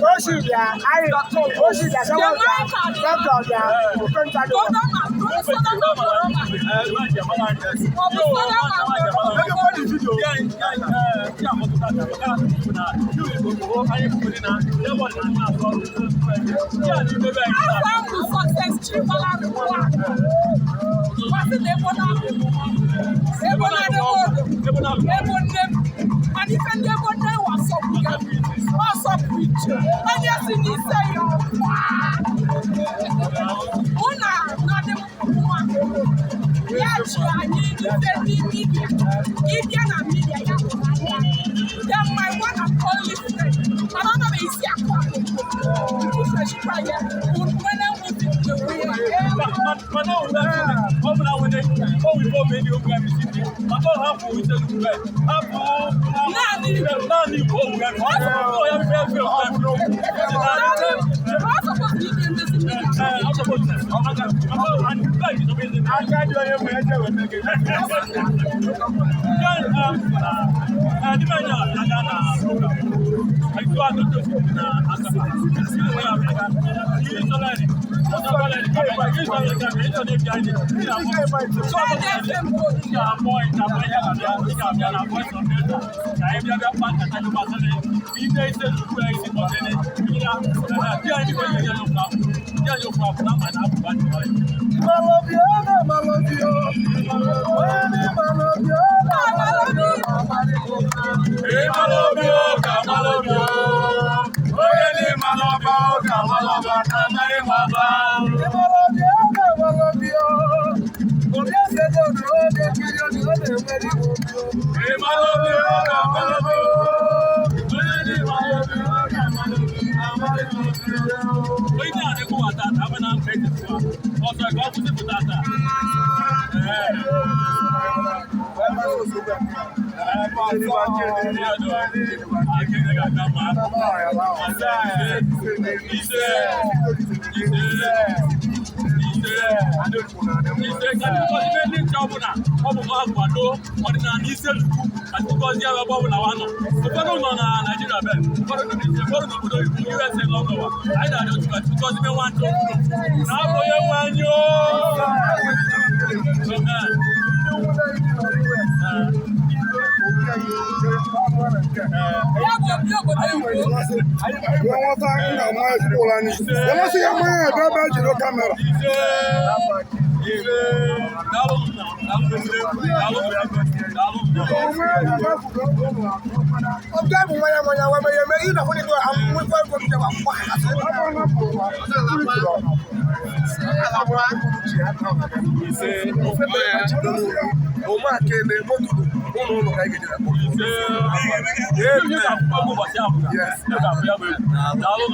Oṣù bịa, anyị oṣù bịa, sọwọ́ bịa, dọkịta bịa, ofe ncha dị. Afọ ahụ Success Chikwala rụwa. Kwasị na ebo na-abụ. Ebo na-adịghị odo. Ebo nne m. Mana ife ndị ebo nne wa sọpụ ya. Ọ sọpụ iche. Onye si n'ise ya ọkwa. Mụ na nọdị m nwa. Ya ji anyị n'ife ndị media. Ịbịa na media ya bụ anya. Then my one and only friend. Mana ọ nọ isi akụ akụ. Nkwụsịchikwa ya. Nwene nwuti Mana ọ bụla nwere owibo meni ogwe misiti maka ọ hapụ ise hapụ Naanị Igbo. Naanị Igbo ogwe ọ bụ ya fe fe ogwe. Ọ suppose ị ga-emezi media. Aka dị onye ma eje weta gị. Ọ bụ akwado ọdịnala ise chukwu achụkọzi ebe ọ bụla wa nọ. Ụfọdụ nọ na Naijiria be, ụfọdụ nọ n'Ise, ụfọdụ n'obodo oyibo, USA, London. Anyị na-arịọ Chukwu achụkọzi ime nwantị na abụ onye nwe anyị o. Amen. Ya bụ obi obodo Igbo. Nghọta nna m ezinụlọ anyị enwesịghị mmanya ebe ebe ejiri kamera. Ise, ise, daalụ, daalụ, daalụ, daalụ. Ọbịa bụ nwanya nwanya nwa mere eme ị na-afụ n'ikpe amụkwa ego nke ma mgba. Ise. Daalụ.